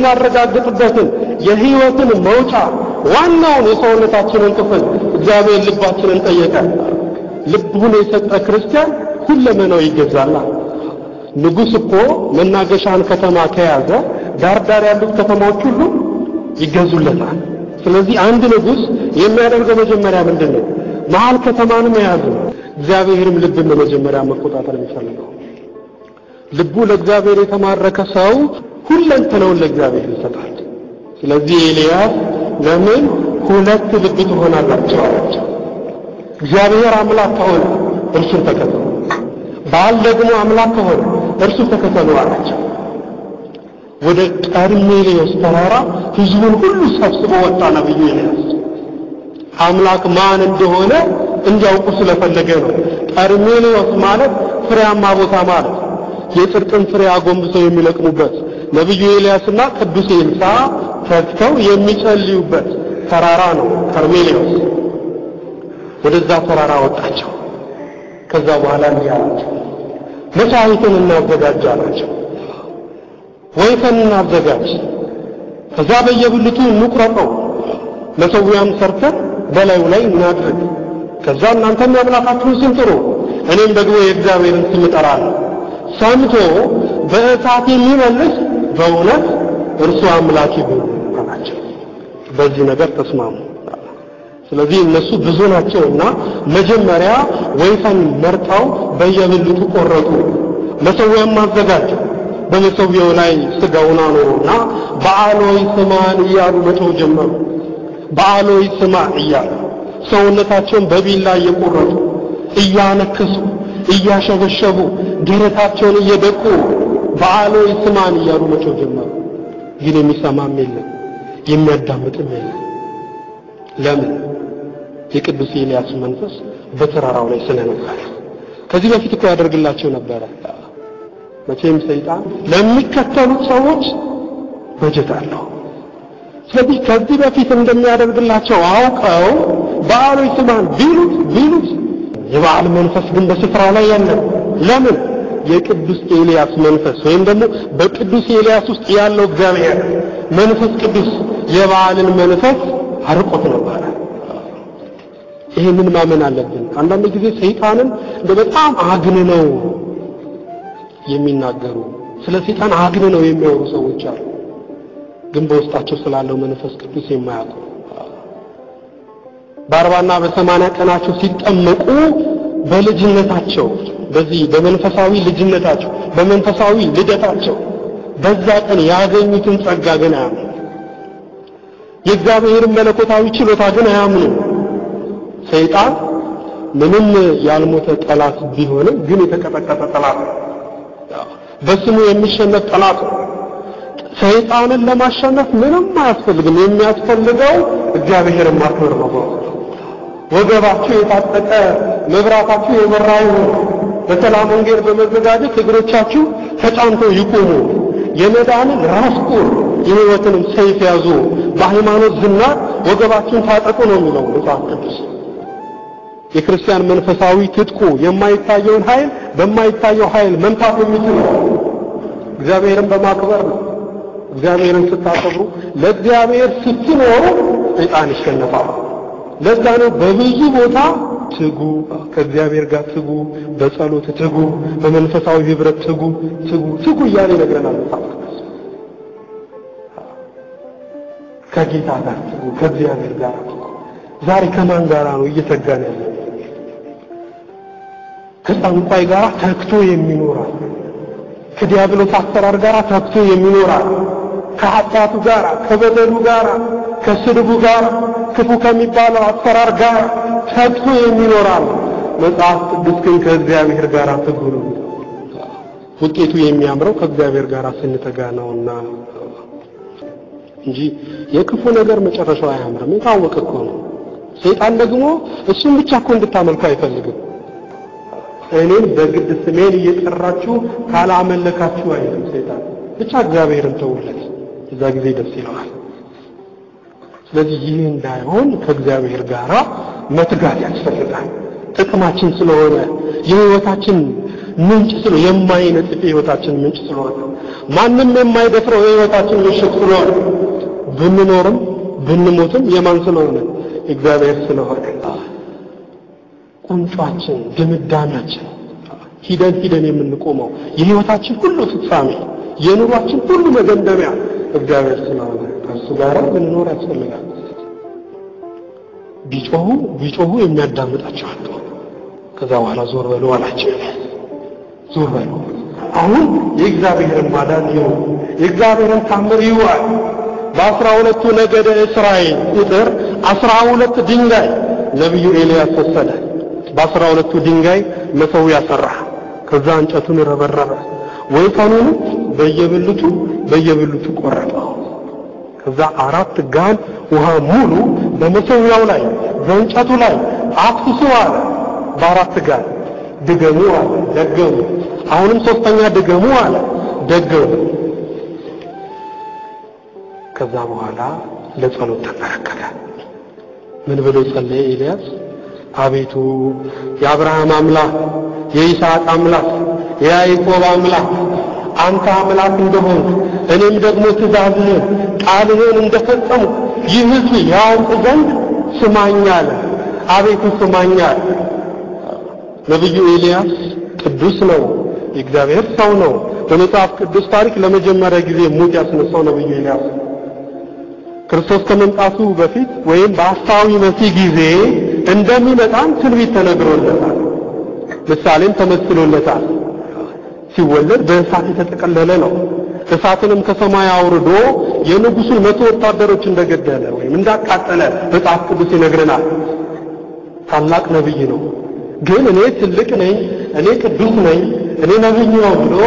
የምናረጋግጥበትን የህይወትን መውጫ ዋናውን የሰውነታችንን ክፍል እግዚአብሔር ልባችንን ጠየቀ። ልቡን የሰጠ ክርስቲያን ሁለመናው ይገዛላ። ንጉስ እኮ መናገሻን ከተማ ከያዘ ዳር ዳር ያሉት ከተማዎች ሁሉ ይገዙለታል። ስለዚህ አንድ ንጉስ የሚያደርገው መጀመሪያ ምንድነው? መሃል ከተማን መያዝ ነው። እግዚአብሔርም ልብን ነው መጀመሪያ መቆጣጠር የሚፈልገው። ልቡ ለእግዚአብሔር የተማረከ ሰው ሁለንተናውን ለእግዚአብሔር ይሰጣል። ስለዚህ ኤልያስ ለምን ሁለት ልብ ትሆናላችሁ አላቸው። እግዚአብሔር አምላክ ከሆነ እርሱን ተከተሉ፣ በኣል ደግሞ አምላክ ከሆነ እርሱን ተከተሉ አላቸው። ወደ ቀርሜሎስ ተራራ ህዝቡን ሁሉ ሰብስቦ ወጣ ነብዩ ኤልያስ። አምላክ ማን እንደሆነ እንዲያውቁ ስለፈለገ ነው። ቀርሜሎስ ማለት ፍሬያማ ቦታ ማለት፣ የጽድቅን ፍሬ አጎንብሰው የሚለቅሙበት ነብዩ ኤልያስና ቅዱስ ኤልሳዕ ተግተው የሚጸልዩበት ተራራ ነው ቀርሜሎስ። ወደዛ ተራራ ወጣቸው። ከዛ በኋላ እንዲህ አላቸው፣ መሥዋዕትን እናዘጋጅ አላቸው። ወይፈን እናዘጋጅ፣ ከዛ በየብልቱ እንቁረጠው፣ መሠዊያም ሰርተን በላዩ ላይ እናድርግ። ከዛ እናንተም የአምላካችሁን ስም ጥሩ፣ እኔም ደግሞ የእግዚአብሔርን ስም እጠራለሁ። ሰምቶ በእሳት የሚመልስ በእውነት እርሱ አምላክ ይሁን አላቸው። በዚህ ነገር ተስማሙ። ስለዚህ እነሱ ብዙ ናቸውና መጀመሪያ ወይፈን መርጠው በየብልቱ ቆረጡ፣ መሠዊያም አዘጋጁ። በመሠዊያው ላይ ስጋውን አኖሩና በኣል ሆይ ስማን እያሉ መጮህ ጀመሩ። በኣል ሆይ ስማ እያሉ ሰውነታቸውን በቢላ እየቆረጡ እያነከሱ እያሸበሸቡ ደረታቸውን እየደቁ በኣል ሆይ ስማን እያሉ መጮህ ጀመሩ። ግን የሚሰማም የለም፣ የሚያዳምጥም የለም። ለምን? የቅዱስ ኤልያስ መንፈስ በተራራው ላይ ስለነበር። ከዚህ በፊት እኮ ያደርግላቸው ነበረ። መቼም ሰይጣን ለሚከተሉት ሰዎች በጀት አለው። ስለዚህ ከዚህ በፊት እንደሚያደርግላቸው አውቀው በኣል ሆይ ስማን ቢሉት የበኣል መንፈስ ግን በስፍራው ላይ የለም። ለምን? የቅዱስ ኤልያስ መንፈስ ወይም ደግሞ በቅዱስ ኤልያስ ውስጥ ያለው እግዚአብሔር መንፈስ ቅዱስ የበኣልን መንፈስ አርቆት ነበር። ይሄንን ማመን አለብን። አንዳንድ ጊዜ ሰይጣንን እንደ በጣም አግንነው የሚናገሩ ስለ ሰይጣን አግንነው የሚያወሩ ሰዎች አሉ። ግን በውስጣቸው ስላለው መንፈስ ቅዱስ የማያውቁ በ40ና በ80 ቀናቸው ሲጠመቁ በልጅነታቸው በዚህ በመንፈሳዊ ልጅነታቸው በመንፈሳዊ ልደታቸው በዛ ቀን ያገኙትን ጸጋ ግን አያምኑ። የእግዚአብሔርን መለኮታዊ ችሎታ ግን አያምኑ። ሰይጣን ምንም ያልሞተ ጠላት ቢሆንም ግን የተቀጠቀጠ ጠላት ነው። በስሙ የሚሸነፍ ጠላት ነው። ሰይጣንን ለማሸነፍ ምንም አያስፈልግም። የሚያስፈልገው እግዚአብሔርን ማክበር ነው። ወገባችሁ የታጠቀ መብራታችሁ የበራ ይሁን። በሰላም ወንጌል በመዘጋጀት እግሮቻችሁ ተጫንተው ይቁሙ። የመዳንን ራስ ቁር የሕይወትንም ሰይፍ ያዙ። በሃይማኖት ዝናር ወገባችሁን ታጠቁ ነው የሚለው መጽሐፍ ቅዱስ። የክርስቲያን መንፈሳዊ ትጥቁ የማይታየውን ኃይል በማይታየው ኃይል መምታት የሚችል እግዚአብሔርን በማክበር ነው። እግዚአብሔርን ስታከብሩ ለእግዚአብሔር ስትኖሩ ሰይጣን ይሸነፋል። ለዛ ነው በብዙ ቦታ ትጉ፣ ከእግዚአብሔር ጋር ትጉ፣ በጸሎት ትጉ፣ በመንፈሳዊ ህብረት ትጉ ትጉ ትጉ እያለ ይነግረናል መጽሐፍ ቅዱስ። ከጌታ ጋር ትጉ፣ ከእግዚአብሔር ጋር ትጉ። ዛሬ ከማን ጋር ነው እየተጋን ያለው? ከጠንቋይ ጋር ተግቶ የሚኖራል፣ ከዲያብሎስ አሰራር ጋር ተግቶ የሚኖራል፣ ከኃጢአቱ ጋር፣ ከበደሉ ጋር፣ ከስድቡ ጋር፣ ክፉ ከሚባለው አሰራር ጋር ተግቶ የሚኖራል። መጽሐፍ ቅዱስ ግን ከእግዚአብሔር ጋር ትጉ ነው። ውጤቱ የሚያምረው ከእግዚአብሔር ጋር ስንተጋ ነውና እንጂ የክፉ ነገር መጨረሻው አያምርም። የታወቀ እኮ ነው። ሰይጣን ደግሞ እሱን ብቻ እኮ እንድታመልኩ አይፈልግም። እኔን በግድ ስሜን እየጠራችሁ ካላመለካችሁ አይልም ሰይጣን። ብቻ እግዚአብሔርን ተውለት፣ እዛ ጊዜ ደስ ይለዋል። ስለዚህ ይህ እንዳይሆን ከእግዚአብሔር ጋር መትጋት ያስፈልጋል። ጥቅማችን ስለሆነ የህይወታችን ምንጭ ስለሆነ፣ የማይነጥፍ የህይወታችን ምንጭ ስለሆነ፣ ማንም የማይደፍረው የህይወታችን ምሽግ ስለሆነ፣ ብንኖርም ብንሞትም የማን ስለሆነ? እግዚአብሔር ስለሆነ፣ ቁንጯችን፣ ድምዳሜያችን፣ ሂደን ሂደን የምንቆመው የህይወታችን ሁሉ ፍጻሜ፣ የኑሯችን ሁሉ መደምደሚያ እግዚአብሔር ስለሆነ ከእሱ ጋር ልንኖር ያስፈልጋል። ቢጮሁ ቢጮሁ የሚያዳምጣቸው አጡ። ከዛ በኋላ ዞር በሉ አላቸው። ዞር በሉ፣ አሁን የእግዚአብሔርን ማዳን ይሁ፣ የእግዚአብሔርን ታምር ይዋል። በ12ቱ ነገደ እስራኤል ቁጥር 12 ድንጋይ ነቢዩ ኤልያስ ወሰደ። በ12ቱ ድንጋይ መሠዊያ ሰራ። ከዛ እንጨቱን ረበረበ፣ ወይፈኑን በየብልቱ በየብልቱ ቆረጠው። ከዛ 4 ጋን ውሃ ሙሉ በመሠዊያው ላይ በእንጨቱ ላይ አፍስሱ አለ። በ4 ጋን ድገሙ አለ፣ ደገሙ። አሁንም ሶስተኛ ድገሙ አለ፣ ደገሙ። ከዛ በኋላ ለጸሎት ተንበረከከ። ምን ብሎ ጸለየ ኤልያስ? አቤቱ የአብርሃም አምላክ፣ የይስሐቅ አምላክ፣ የያዕቆብ አምላክ አንተ አምላክ እንደሆንክ፣ እኔም ደግሞ ትእዛዝህን ቃልህን እንደፈጸምኩ ይህ ሕዝብ ያውቅ ዘንድ ስማኝ አለ። አቤቱ ስማኝ አለ። ነቢዩ ኤልያስ ቅዱስ ነው፣ የእግዚአብሔር ሰው ነው። በመጽሐፍ ቅዱስ ታሪክ ለመጀመሪያ ጊዜ ሙት ያስነሳው ነቢዩ ኤልያስ ክርስቶስ ከመምጣቱ በፊት ወይም በሐሳዊ መሲህ ጊዜ እንደሚመጣም ትንቢት ተነግሮለታል። ምሳሌም ተመስሎለታል። ሲወለድ በእሳት የተጠቀለለ ነው። እሳትንም ከሰማይ አውርዶ የንጉሱን 100 ወታደሮች እንደገደለ ወይም እንዳቃጠለ መጽሐፍ ቅዱስ ይነግረናል። ታላቅ ነብይ ነው። ግን እኔ ትልቅ ነኝ፣ እኔ ቅዱስ ነኝ፣ እኔ ነብይ ነው ብሎ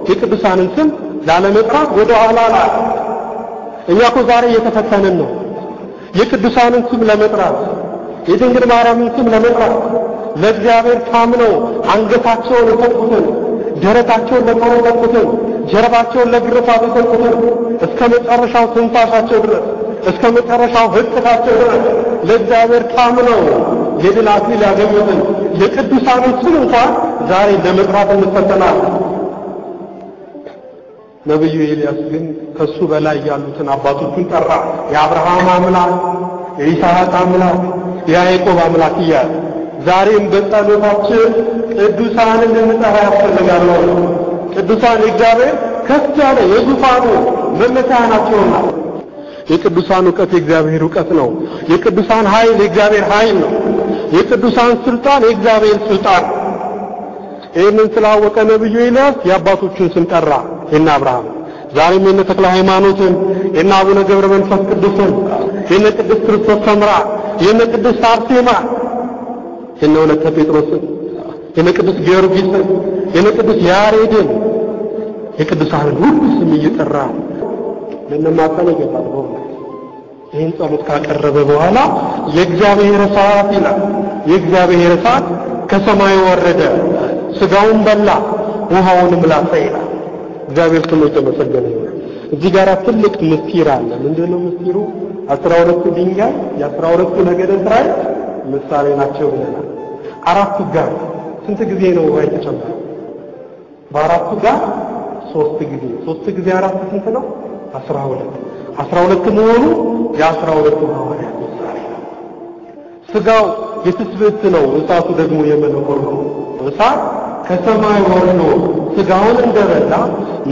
የቅዱሳንን ስም ላለመጥራት ወደ ኋላ አላለ። እኛ እኮ ዛሬ እየተፈተንን ነው። የቅዱሳንን ስም ለመጥራት፣ የድንግል ማርያምን ስም ለመጥራት፣ ለእግዚአብሔር ታምነው አንገታቸውን የሰጡትን፣ ደረታቸውን ለጦር የሰጡትን፣ ጀርባቸውን ለግርፋት የሰጡትን፣ እስከ መጨረሻው ትንፋሻቸው ድረስ፣ እስከ መጨረሻው ህቅታቸው ድረስ ለእግዚአብሔር ታምነው የድል አክሊል ያገኙትን የቅዱሳንን ስም እንኳን ዛሬ ለመጥራት እንፈተናለን። ነብዩ ኤልያስ ግን ከሱ በላይ ያሉትን አባቶቹን ጠራ። የአብርሃም አምላክ፣ የይስሐቅ አምላክ፣ የያዕቆብ አምላክ እያለ ዛሬም በጸሎታችን ቅዱሳንን ልንጠራ ያስፈልጋል። ቅዱሳን እግዚአብሔር ከፍ ያለ የዙፋኑ መመኪያ ናቸውና። የቅዱሳን እውቀት የእግዚአብሔር እውቀት ነው። የቅዱሳን ኃይል የእግዚአብሔር ኃይል ነው። የቅዱሳን ስልጣን የእግዚአብሔር ስልጣን። ይህንን ስላወቀ ነብዩ ኤልያስ የአባቶቹን ስም ጠራ። የነ አብርሃም፣ ዛሬም የነ ተክለ ሃይማኖትን፣ የነ አቡነ ገብረ መንፈስ ቅዱስን፣ የነ ቅዱስ ክርስቶስ ሰምራ፣ የነ ቅዱስ አርሴማ፣ የነ ወለተ ጴጥሮስን፣ የነ ቅዱስ ጊዮርጊስን፣ የነ ቅዱስ ያሬድን፣ የቅዱሳንን ሁሉ ስም እየጠራ ልንማጸን ይገባል። በእውነት ይህን ጸሎት ካቀረበ በኋላ የእግዚአብሔር እሳት ይላል። የእግዚአብሔር እሳት ከሰማይ ወረደ፣ ስጋውን በላ፣ ውሃውንም ላሰ ይላል። እግዚአብሔር ስሙ የተመሰገነ ይሁን። እዚህ ጋር ትልቅ ምስጢር አለ። ምንድነው ምስጢሩ? 12ቱ ድንጋይ የ12ቱ ነገደ እስራኤል ምሳሌ ናቸው ብለናል። 4ቱ ጋር ስንት ጊዜ ነው ውሃ የተጨመረው? በአራቱ ጋር 3 ጊዜ። 3 ጊዜ 4 ስንት ነው? 12። 12 መሆኑ የ12ቱ ሐዋርያት ምሳሌ ነው። ስጋው የትስብእት ነው፣ እሳቱ ደግሞ የመለኮት ነው። እሳት ከሰማይ ወርዶ ስጋውን እንደበላ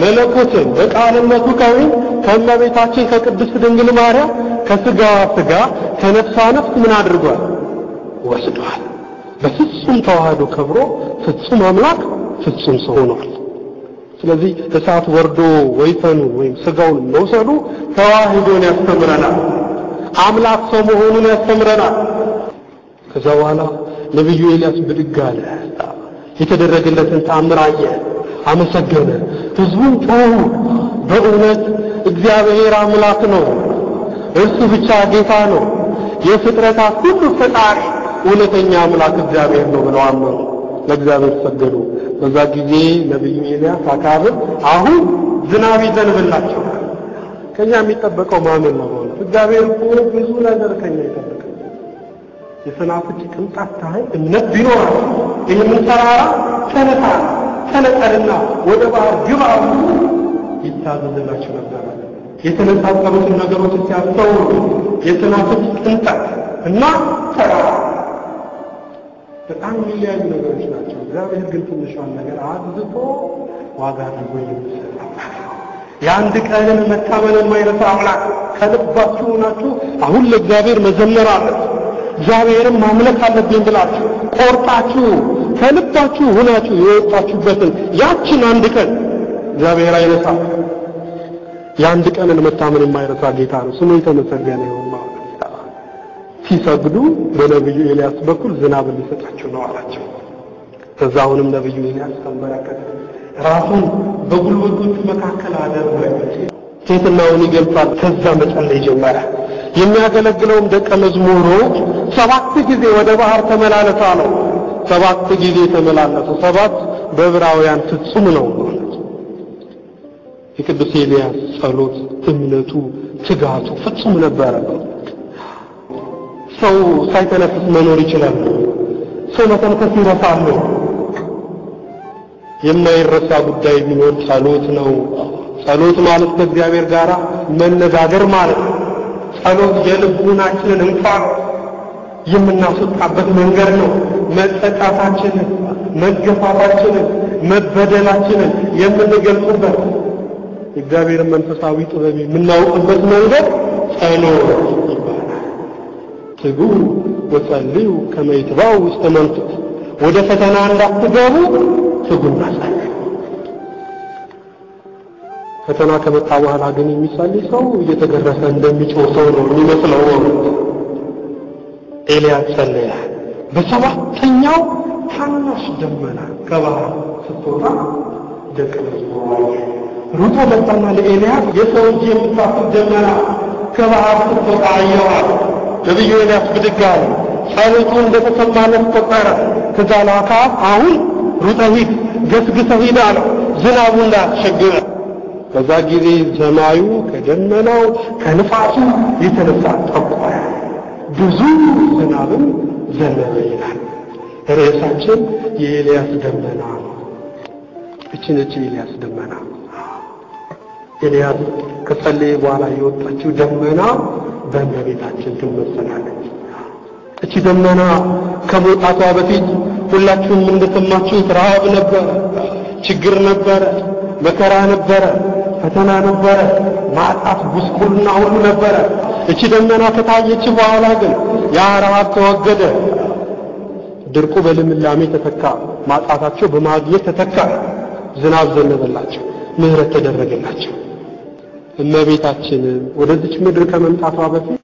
መለኮትን በቃልነቱ ከወይን ከእመቤታችን ከቅድስት ድንግል ማርያም ከስጋዋ ስጋ ከነፍሷ ነፍስ ምን አድርጓል? ወስዷል። በፍጹም ተዋህዶ ከብሮ ፍጹም አምላክ ፍጹም ሰው ሆኗል። ስለዚህ እሳት ወርዶ ወይፈኑን ወይም ስጋውን መውሰዱ ተዋህዶን ያስተምረናል። አምላክ ሰው መሆኑን ያስተምረናል። ከዛ በኋላ ነብዩ ኤልያስ ብድግ አለ። የተደረገለትን ተአምር አየ፣ አመሰገነ። ህዝቡም ጮሁ፣ በእውነት እግዚአብሔር አምላክ ነው፣ እርሱ ብቻ ጌታ ነው፣ የፍጥረታት ሁሉ ፈጣሪ እውነተኛ አምላክ እግዚአብሔር ነው ብለው አመኑ፣ ለእግዚአብሔር ሰገዱ። በዛ ጊዜ ነብዩ ኤልያስ አክዓብን አሁን ዝናብ ይዘንብላቸዋል። ከኛ የሚጠበቀው ማመን ነው። በእውነት እግዚአብሔር እኮ ብዙ ነገር ከኛ ይጠብቃል። የሰናፍጭ ቅንጣት ታህል እምነት ቢኖራቸው ይህንን ተራራ ተነሳ ተነቀልና ወደ ባህር ግባ ይታዘዝላቸው ነበር። የተነጻጸሩትን ነገሮች ሲያስተውሉ የሰናፍጭ ቅንጣት እና ተራራ በጣም የሚለያዩ ነገሮች ናቸው። እግዚአብሔር ግን ትንሿን ነገር አብዝቶ ዋጋ አድርጎ የሚሰጥ አምላክ ነው። የአንድ ቀንን መታመን የማይረሳ አምላክ። ከልባችሁ ናችሁ አሁን ለእግዚአብሔር መዘመር አለብን፣ እግዚአብሔርን ማምለክ አለብኝ ብላችሁ ቆርጣችሁ ከልባችሁ ሆናችሁ የወጣችሁበትን ያችን አንድ ቀን እግዚአብሔር አይረሳም። የአንድ ቀንን መታመን የማይረሳ ጌታ ነው። ስሙ የተመሰገነ ይሁን። ሲሰግዱ በነብዩ ኤልያስ በኩል ዝናብ ሊሰጣቸው ነው አላቸው። ከዛ አሁንም ነብዩ ኤልያስ ተንበረከከ፣ ራሱን በጉልበቶቹ መካከል አደረገ። ትሕትናውን ይገልጻል። ከዛ መጸለይ ጀመረ። የሚያገለግለውም ደቀ መዝሙሩ 7 ጊዜ ወደ ባህር ተመላለሰ አለው። 7 ጊዜ ተመላለሰ። 7 በዕብራውያን ፍጹም ነው። የቅዱስ ኤልያስ ጸሎት፣ እምነቱ፣ ትጋቱ ፍጹም ነበረ። ሰው ሳይተነፍስ መኖር ይችላል። ሰው መተንፈስ ይረሳል። የማይረሳ ጉዳይ ቢኖር ጸሎት ነው። ጸሎት ማለት ከእግዚአብሔር ጋር መነጋገር ማለት ነው። ጸሎት የልቡናችንን እንፋሎት የምናስወጣበት መንገድ ነው። መጠቃታችንን፣ መገፋታችንን፣ መበደላችንን የምንገልጽበት የእግዚአብሔርን መንፈሳዊ ጥበብ የምናውቅበት መንገድ ጸሎት ይባላል። ትጉ ወጸልዩ ከመ ይትባኡ ውስተ መንፈስ፣ ወደ ፈተና እንዳትገቡ ትጉና ጸልዩ። ፈተና ከመጣ በኋላ ግን የሚጸልይ ሰው እየተገረፈ እንደሚጮህ ሰው ነው የሚመስለው። ኤልያስ ጸለየ። በሰባተኛው ታናሽ ደመና ከባህር ስትወጣ ደቀ መዝሙሩ ሩጦ መጣና ለኤልያስ የሰው እጅ የምታክል ደመና ከባህር ስትወጣ አየኋት። ነብዩ ኤልያስ ብድግ አለ። ጸሎቱ እንደተሰማለት ቆጠረ። ከዛ ለአክዓብ አሁን ሩጠህ ሂድ፣ ገስግሰህ ሂድ አለው፣ ዝናቡ እንዳያስቸግርህ። በዛ ጊዜ ሰማዩ ከደመናው ከንፋሱ የተነሳ ጠቆረ፣ ብዙ ዝናብም ዘነበ ይላል። ርዕሳችን የኤልያስ ደመና ነው። እቺ ነች የኤልያስ ደመና። ኤልያስ ከጸለየ በኋላ የወጣችው ደመና በእመቤታችን ትመሰላለች። እቺ ደመና ከመውጣቷ በፊት ሁላችሁም እንደሰማችሁት ረሃብ ነበረ፣ ችግር ነበረ፣ መከራ ነበረ፣ ፈተና ነበረ፣ ማጣት፣ ጉስቁልና ሁሉ ነበረ። እቺ ደመና ከታየች በኋላ ግን ያ ረሃብ ተወገደ። ድርቁ በልምላሜ ተተካ፣ ማጣታቸው በማግኘት ተተካ። ዝናብ ዘነበላቸው፣ ምህረት ተደረገላቸው። እመቤታችንም ወደዚች ምድር ከመምጣቷ በፊት